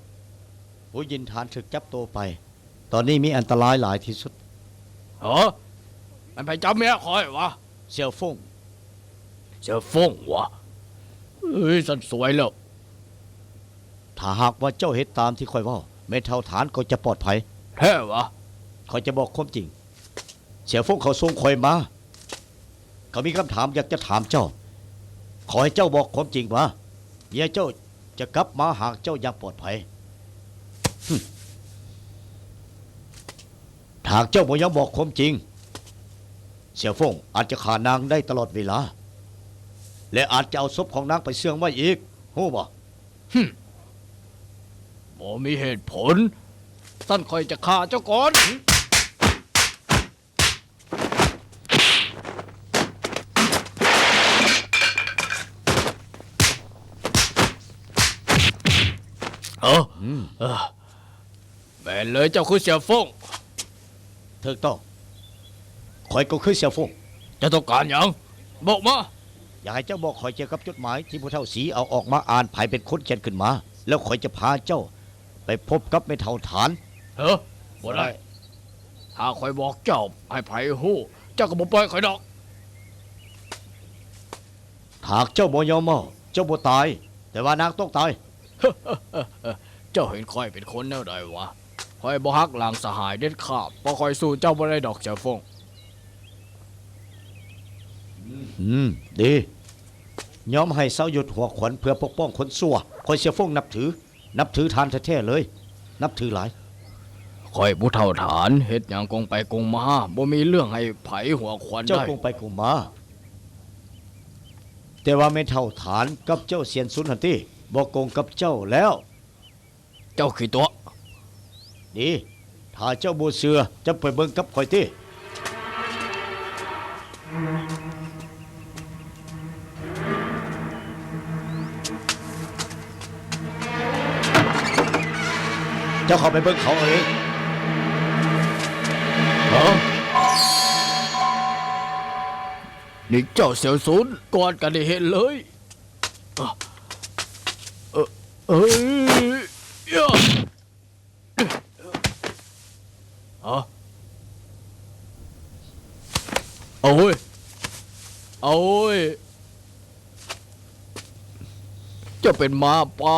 ຜູ້ຍິນທ່ານຖືກຈັບໂຕໄປ. ຕອນນີ້ມີອັນຕະລາຍຫຼາຍທີ່ສຸດ. ເອີ ແມ່ນໃຜຈັບເມຍຂ້ອຍຫວາ? ເສີ່ຍຟົງ. ເສີ່ຍຟົງຫວາ? ເອີຍ ຊັ້ນສວຍແລ້ວ. ຖ້າຫາກວ່າເຈົ້າເຮັດຕາມທີ່ຂ້ອຍເວົ້າ, ແມ່ເຖົ້າທ່ານກໍຈະປອດໄພ. ແທ້ຫວາ? ຂ້ອຍຈະບອກຄວາມຈິງ. ເສີ່ຍຟົງເຂົາສົ່ງຂ້ອຍມາ. ເຂົາມີຄຳຖາມຢາກຈະຖາມເຈົ້າ. ຂໍໃຫ້ເຈົ້າບອກຄວາມຈິງມາ. ເມຍເຈົ້າຈະກັບມາຫາເຈົ້າຢ່າງປອດໄພ. ຫຶ ຖ້າຫາກເຈົ້າບໍ່ຍອມບອກຄວາມຈິງ, ເສີ່ຍຟົງອາດຈະຂ້ານາງໄດ້ຕະຫຼອດເວລາ ແລະ ອາດຈະເອົາສົບຂອງນາງໄປເຊື່ອງໄວ້ອີກ, ຮູ້ບໍ່? ຫຶ ບໍ່ມີເຫດຜົນ. ຊັ້ນຂ້ອຍຈະຂ້າເຈົ້າກ່ອນ. ຫຶ ຫຶ ເອີ ອືມ ເອີ ແມ່ນເລີຍ ເຈົ້າຄືເສີ່ຍຟົງ. ຖືກຕ້ອງ ຂ້ອຍກໍຄືເສີ່ຍຟົງ. ເຈົ້າຕ້ອງການຫຍັງ? ບອກມາ. ຢາກໃຫ້ເຈົ້າບອກຂ້ອຍກ່ຽວກັບຈົດໝາຍທີ່ຜູ້ເຖົ້າສີເອົາອອກມາອ່ານ ໃຜເປັນຄົນຂຽນຂຶ້ນມາ ແລ້ວຂ້ອຍຈະພາເຈົ້າໄປພົບກັບແມ່ເຖົ້າຖານ. ເອີ ບໍ່ໄດ້. ຖ້າຂ້ອຍບອກເຈົ້າໃຫ້ໃຜຮູ້ ເຈົ້າກໍບໍ່ປ່ອຍຂ້ອຍດອກ. ຫາກເຈົ້າບໍ່ຍອມເວົ້າ ເຈົ້າບໍ່ຕາຍ, ແຕ່ວ່ານາງຕ້ອງຕາຍ. ເຈົ້າເຫັນຂ້ອຍເປັນຄົນແນວໃດວະ? ຂ້ອຍບໍ່ຫັກຫຼັງສະຫາຍເດັດຂາດ, ເພາະຂ້ອຍສູ້ເຈົ້າບໍ່ໄດ້ດອກ ເສີ່ຍຟົງ. ອືມ ດີ. ຍອມໃຫ້ຊາວຍຸດຫົວຂວັນເພື່ອປົກປ້ອງຄົນຊົ່ວ. ຂ້ອຍ ເສີ່ຍຟົງ ນັບຖື. ນັບຖືທ່ານແທ້ໆເລີຍ, ນັບຖືຫຼາຍ. ຂ້ອຍຜູ້ເຖົ້າຖານ ເຮັດຫຍັງກົງໄປກົງມາ, ບໍ່ມີເລື່ອງໃຫ້ໃຜຫົວຂວັນໄດ້. ເຈົ້າກົງໄປກົງມາ, ແຕ່ວ່າແມ່ເຖົ້າຖານກັບເຈົ້າຊຽນຊຸນຫັ້ນຕິ ບໍ່ກົງກັບເຈົ້າແລ້ວ. ເຈົ້າຂີ້ຕົວະ. ດີ, ຖ້າເຈົ້າບໍ່ເຊື່ອ, ເຈົ້າໄປເບິ່ງກັບຂ້ອຍຕິ. ເຈົ້າເຂົ້າໄປເບິ່ງເຂົາເອົາເອງ. ຮະ? ນີ້ເຈົ້າ ເສີ່ຍຊຸນ, ກ່ອນກັນໄດ້ເຫັນເລີຍ. ເອີ ເອີ ເອີ ຮະ? ເອົາເວີຍ ເອົາເວີຍ ເຈົ້າເປັນໝາປ່າ,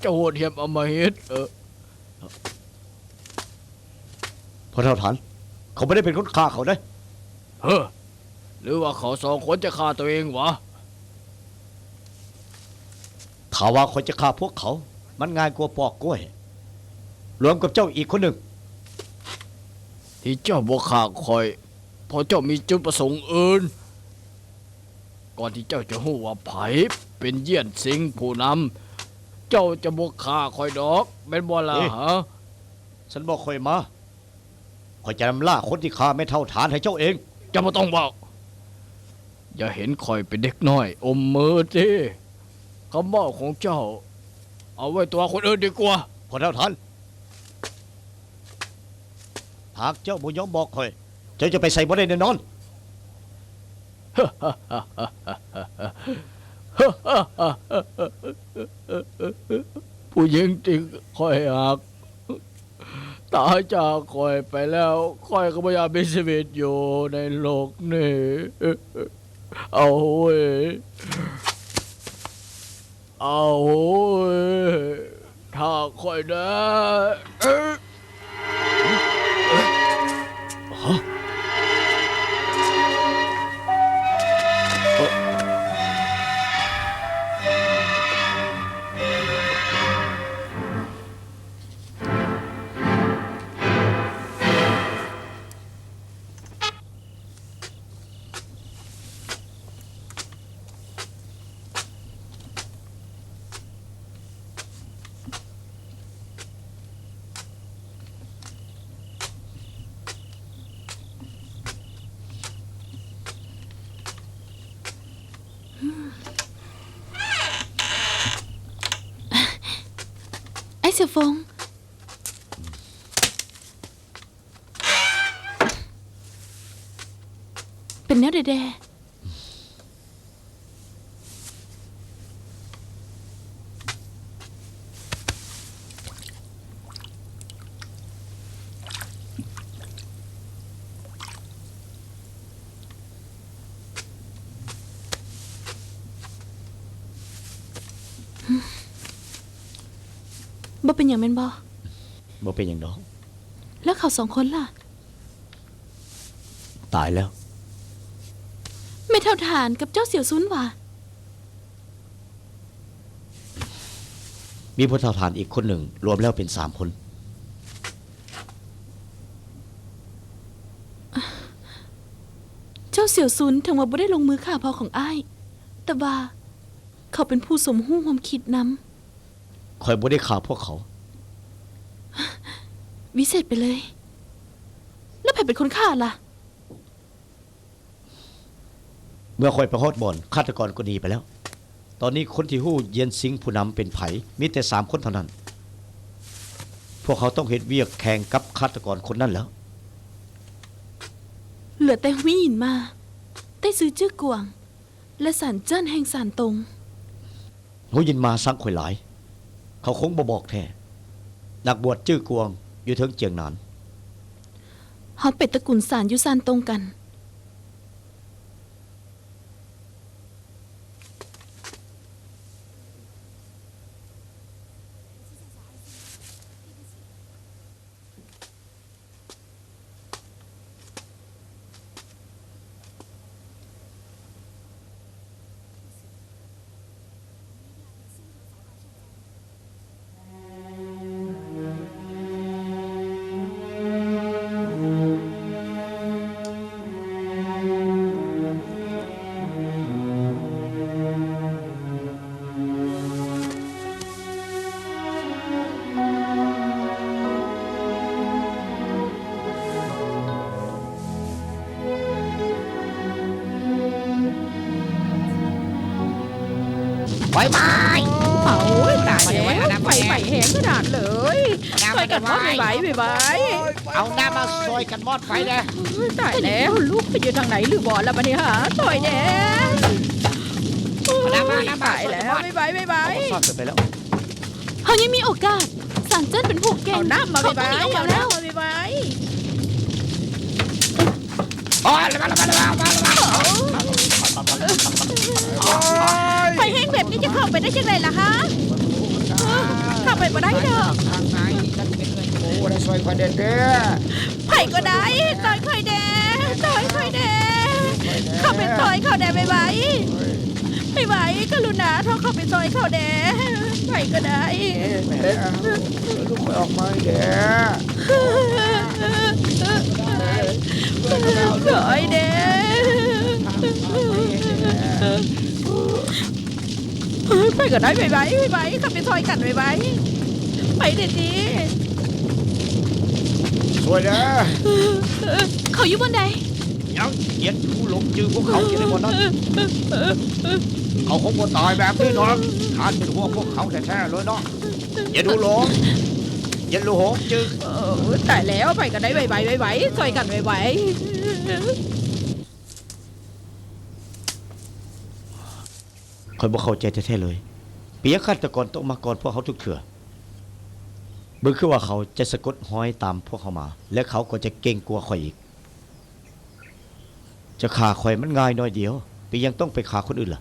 ເຈົ້າໂຫດຫ້ຽມອຳມະຫິດ. ເອີ ພໍ່ເຖົ້າທ່ານ, ເຂົາບໍ່ໄດ້ເປັນຄົນຂ້າເຂົາເດ້. ເຮີ ຫຼືວ່າເຂົາສອງຄົນຈະຂ້າໂຕເອງຫວາ? ຖ້າວ່າຂ້ອຍຈະຂ້າພວກເຂົາ, ມັນງ່າຍກວ່າປອກກ້ວຍ, ລວມກັບເຈົ້າອີກຄົນໜຶ່ງ. ທີ່ເຈົ້າບໍ່ຂ້າຂ້ອຍ, ເພາະເຈົ້າມີຈຸດປະສົງອື່ນ. ກ່ອນທີ່ເຈົ້າຈະຮູ້ວ່າໃຜເປັນຢ້ຽນຊິງຜູ້ນຳ, ເຈົ້າຈະບໍ່ຂ້າຂ້ອຍດອກ, ແມ່ນບໍ່ລະ? ເອີ ຮະ? ສັນບອກຂ້ອຍມາ. ຂ້ອຍຈະນຳລ່າຄົນທີ່ຂ້າແມ່ເຖົ້າຖານໃຫ້ເຈົ້າເອງ. ເຈົ້າບໍ່ຕ້ອງເວົ້າ. ຢ່າເຫັນຂ້ອຍເປັນເດັກນ້ອຍອົມມືຕິ. ຄຳເວົ້າຂອງເຈົ້າ ເອົາໄວ້ຕົວະຄົນອື່ນດີກວ່າ. ພໍ່ເຖົ້າທ່ານ, ຫາກເຈົ້າບໍ່ຍອມບອກຂ້ອຍ, ເຈົ້າຈະໄປໃສບໍ່ໄດ້ແນ່ນອນ. ຜູ້ຍິງທີ່ຂ້ອຍຮັກ ຕາຍຈາກຂ້ອຍໄປແລ້ວ, ຂ້ອຍກໍບໍ່ຢາກມີຊີວິດຢູ່ໃນໂລກນີ້. ເອົາເວີຍ ເອົາເວີຍ ຖ້າຂ້ອຍແດ່. ຮະ? ອ້າຍເສືອຟົງ ເປັນແນວໃດແດ່? ບໍ່ເປັນຫຍັງແມ່ນບໍ່? ບໍ່ເປັນຫຍັງດອກ. ແລ້ວເຂົາສອງຄົນລະ? ຕາຍແລ້ວ. ແມ່ເຖົ້າຖານກັບເຈົ້າສຽວຊຸນຫວາ? ມີຜູ້ເຖົ້າຖານອີກຄົນໜຶ່ງ, ລວມແລ້ວເປັນສາມຄົນ. ເຈົ້າສຽວຊຸນເຖິງວ່າບໍ່ໄດ້ລົງມືຂ້າພໍ່ຂອງອ້າຍ, ແຕ່ວ່າເຂົາເປັນຜູ້ສົມຮູ້ຮ່ວມຄິດນຳ. ຂ້ອຍບໍ່ໄດ້ຂ້າພວກເຂົາ. ວິເສດໄປເລີຍ. ແລ້ວໃຜເປັນຄົນຂ້າລະ? ເມື່ອຂ້ອຍໄປຮອດບ່ອນ, ຄາດຕະກອນກໍໜີໄປແລ້ວ. ຕອນນີ້ຄົນທີ່ຮູ້ຢ້ຽນຊິງຜູ້ນຳເປັນໃຜ, ມີແຕ່ສາມຄົນເທົ່ານັ້ນ. ວກເຮົາຕ້ອງເຮັດວຽກແຂ່ງກັບຄາດຕະກອນຄົນນັ້ນແລ້ວ. ເຫຼືອແຕ່ຫຸຍຢິນມາ, ໄຕ້ຊືອຈື່ກວາງ ແລະ ສານເຈິ້ນແຫ່ງຊານຕົງ. ຫຸຍຢິນມາຊັງຂ້ອຍຫຼາຍ, ເຂົາຄົງບໍ່ບອກແທ້. ນັກບວດຈື່ກວາງຢູ່ເທິງຈຽງໜານ. ເຮົາເປັນຕະກຸນສານຢູ່ຊານຕົງກັນ. ໄວໆ ໂອ້ຍ ຕາຍແລ້ວ ໄຟໄໝ້ແຮງຂະໜາດເລີຍ. ຊ່ອຍກັນມອດໄວໆ ໄວໆ. ເອົານ້ຳມາຊ່ອຍກັນມອດໄຟແດ່. ຕາຍແລ້ວ ລູກໄປຢູ່ທາງໃດຫຼືບໍ່ລະບັດນີ້ຫາ ຊ່ອຍແດ່. ເອົານ້ຳມາ ນ້ຳມາ ຕາຍແລ້ວ ຊ່ອຍກັນມອດ. ໄວໆ ໄວໆ. ເຮົາຍັງມີໂອກາດ. ສານເຈິ້ນເປັນຜູ້ເກັ່ງ. ເອົານ້ຳມາໄວໆ ເຂົາຕ້ອງໜີອອກມາແລ້ວ. ໂອ້ຍ ລະວັງ ລະວັງ ລະວັງ ລະວັງ ລະວັງ. ໂອ້ຍ ໄຟແຮງແບບນີ້ຈະເຂົ້າໄປໄດ້ຈັ່ງໃດລະຮະ? ເຂົ້າໄປບໍ່ໄດ້ດອກ. ໂອ້ ໄດ້ຊ່ອຍຂ້ອຍແດ່ເດີ. ໃຜກໍໄດ້ ຊ່ອຍຂ້ອຍແດ່ ຊ່ອຍຂ້ອຍແດ່. ເຂົ້າໄປຊ່ອຍເຂົາແດ່ ໄວໆ ໄວໆ ກະລຸນາເຮົາເຂົ້າໄປຊ່ອຍເຂົາແດ່ ໃຜກໍໄດ້. ແມ່ ຊ່ວຍລູກຂ້ອຍອອກມາແດ່ ຊ່ອຍແດ່. ເອີ ໄປກໍໄດ້ ໄວໆ ໄວໆ ເຂົ້າໄປຊ່ອຍກັນ ໄວໆ ໄປເດຕິ. ຊ່ວຍແດ່. ເຂົາຢູ່ບ່ອນໃດ? ຍັງ ຢ່າດູຫຼົງຈື່ພວກເຂົາຢູ່ໃນບ່ອນນັ້ນ. ເຂົາຄົງບໍ່ຕາຍແບບນີ້ດອກ. ທ່ານເປັນຫ່ວງພວກເຂົາແທ້ໆເລີຍເນາະ. ຢ່າດູຫຼົງ ຢ່າດູຫຼົງຈື່. ໂອ້ ຕາຍແລ້ວ ໄປກໍໄດ້ ໄວໆ ໄວໆ ຊ່ອຍກັນໄວໆ. ຂ້ອຍບໍ່ເຂົ້າໃຈແທ້ໆເລີຍ ເປັນຫຍັງຄາດຕະກອນຕ້ອງມາກ່ອນພວກເຮົາທຸກເທື່ອ? ເບິ່ງຄືວ່າເຂົາຈະສະກົດຮອຍຕາມພວກເຮົາມາ ແລະ ເຂົາກໍຈະເກັ່ງກວ່າຂ້ອຍອີກ. ຈະຂ້າຂ້ອຍມັນງ່າຍໜ້ອຍດຽວ ເປັນຫຍັງຕ້ອງໄປຂ້າຄົນອື່ນລະ?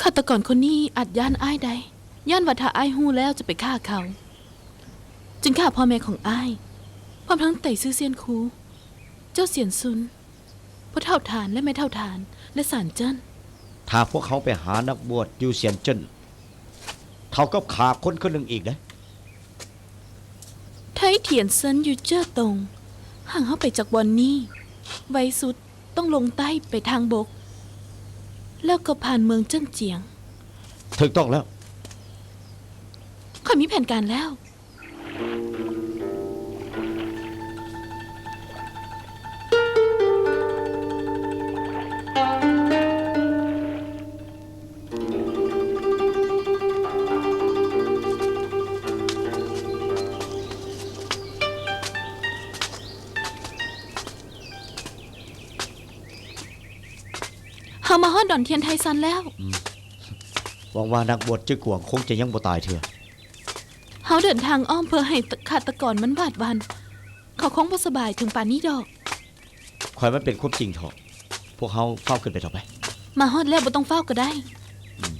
ຄາດຕະກອນຄົນນີ້ອາດຢ້ານອ້າຍໄດ້ ຢ້ານວ່າຖ້າອ້າຍຮູ້ແລ້ວຈະໄປຂ້າເຂົາ ຈຶ່ງຂ້າພໍ່ແມ່ຂອງອ້າຍ ພ້ອມທັງໄຕ່ຊື່ຊຽນຄູ, ເຈົ້າຊຽນຊຸນ, ພໍ່ເຖົ້າທານ ແລະ ແມ່ເຖົ້າທານ ແລະ ສານເຈິ້ນ. ຖ້າພວກເຮົາໄປຫານັກບວດຢູ່ຊຽນເຈິ້ນ ເທົ່າກັບຂ້າຄົນຄົນໜຶ່ງອີກເດ້. ໄທທຽນເຊິນຢູ່ເຈີຕົງ ຫາກເຮົາໄປຈາກບ່ອນນີ້ ໄວສຸດຕ້ອງລົງໃຕ້ໄປທາງບົກ ແລ້ວກໍຜ່ານເມືອງເຈິ້ນຈຽງ. ຖືກຕ້ອງແລ້ວ. ຂ້ອຍມີແຜນການແລ້ວ. ເຮົາມາຮອດດອນທຽນໄທຊັນແລ້ວ. ອືມ ຫວັງວ່ານັກບວດຈື່ກວາງຄົງຈະຍັງບໍ່ຕາຍເທື່ອ. ເຮົາເດີນທາງອ້ອມເພື່ອໃຫ້ຄາດຕະກອນມັນຫວາດຫວັ່ນ. ເຂົາຄົງບໍ່ສະບາຍເຖິງປານນີ້ດອກ. ຂ້ອຍວ່າມັນເປັນຄວາມຈິງເຖາະ. ພວກເຮົາຟ້າວຂຶ້ນໄປເຖາະໄປ. ມາຮອດແລ້ວບໍ່ຕ້ອງຟ້າວກໍໄດ້. ອືມ.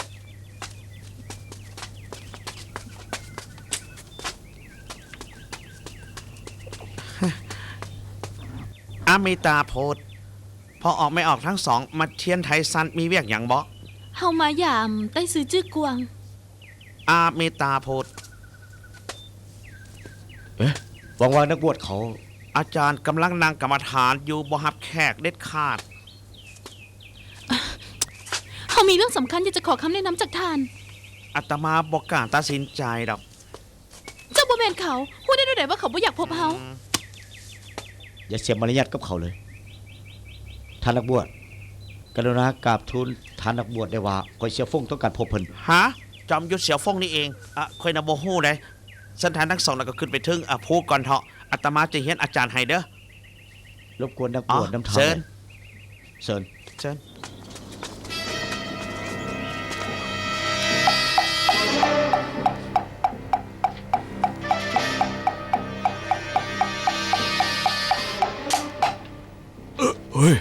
ອາເມຕາໂພດ ພໍ່ອອກແມ່ອອກທັງສອງ ມາທຽນໄທຊັນມີວຽກຫຍັງບໍ? ເຮົາມາຢາມໃຕ້ຊື່ຈື່ກວາງ. ອາເມຕາໂພດ. ເອະ ຫວັງວ່ານັກບວດເຂົາ. ອາຈານກຳລັງນັ່ງກຳມະຖານຢູ່ ບໍ່ຮັບແຂກເດັດຂາດ. ເຮົາມີເລື່ອງສຳຄັນ ຢາກຈະຂໍຄຳແນະນຳຈາກທ່ານ. ອາດຕະມາບໍ່ກ້າຕັດສິນໃຈດອກ. ເຈົ້າບໍ່ແມ່ນເຂົາ. ຮູ້ໄດ້ແນວໃດວ່າເຂົາບໍ່ຢາກພົບເຮົາ? ອືມ. ຢ່າເສຍມາລະຍາດກັບເຂົາເລີຍ. ທ່ານນັກບວດ, ກະລຸນາກາບທູນທ່ານນັກບວດໄດ້ວ່າ ຂ້ອຍເສຍຟົງຕ້ອງການພົບເພິ່ນ. ຮະ? ຈອມຍຸດເສຍຟົງນີ້ເອງ? ອະ, ຂ້ອຍນະບໍ່ຮູ້ໃດ. ເຊີນທ່ານທັງສອງ ແລ້ວກໍຂຶ້ນໄປເທິງ ອາ ພູກ່ອນເຖາະ. ອາດຕະມາຈະຮຽນອາຈານໃຫ້ເດີ. ລົບກວນນັກບວດນຳທ່ານ. ເຊີນ. ເຊີນ. ເຊີນ. ເອີ ເຮີຍ.